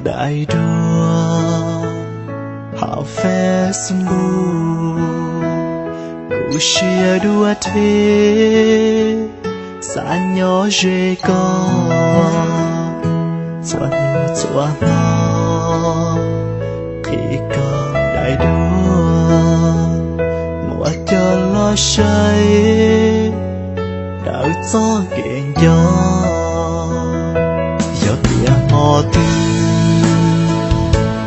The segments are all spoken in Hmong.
daim duab hauv Facebook. Kuv siab dua deb, xav nyob ze koj txhua hnub txhua hmo, qhib koj daim duab muab coj los saib daws txoj kev nco. Yog tias hmo twg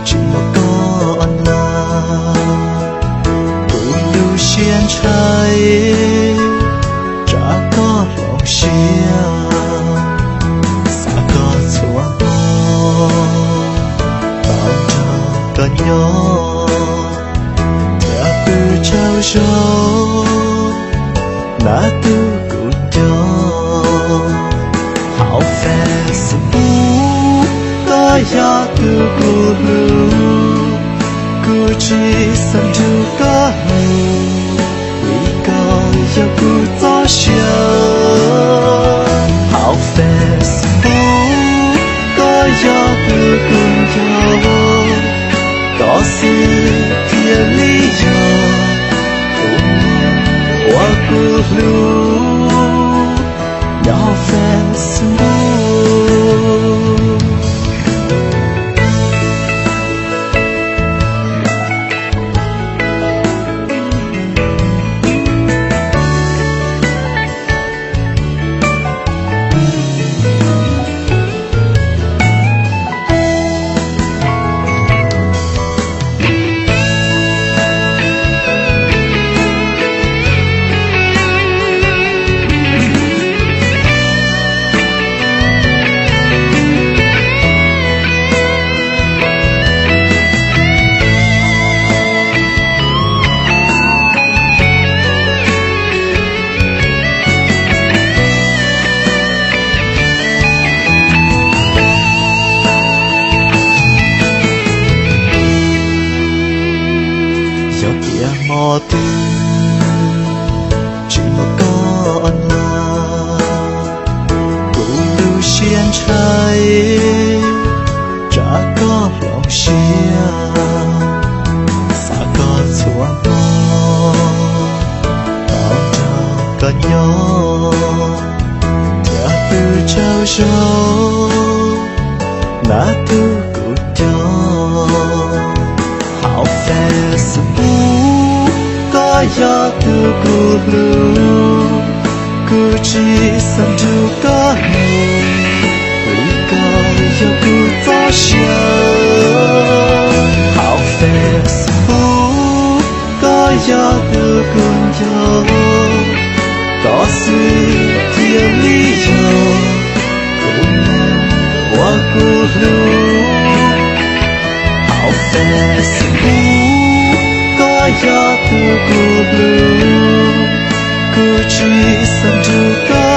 tsis muaj koj online, kuv lub siab ntshai tsam koj hloov siab. Xav koj txhua hmo, tau nrog koj nyob, thiab pw tsaug zog nab tug kuv nco. Hauv Facebook koj yog tus kuv hlub, kuv tsis xav nrug koj mus, vim koj yog kuv txoj sia. Hauv Facebook koj yog tus kuv nco, koj xwb thiaj li yog tus neeg uas kuv hlub nyob hauv Facebook. Yog tias hmo twg tsis muaj koj online, kuv lub siab ntshai tsam koj hloov siab. Xav koj txhua hmo, tau nrog koj nyob, thiab pw tsaug zog nab tug kuv nco. Hauv Facebook koj yog tus kuv hlub, kuv tsis xav nrug koj mus, vim koj yog kuv txoj sia. Hauv Facebook koj yog tus kuv nco, koj xwb thiaj li yog tus neeg uas kuv hlub. Hauv Facebook koj yog tus kuv hlub, kuv tsis xav nrug koj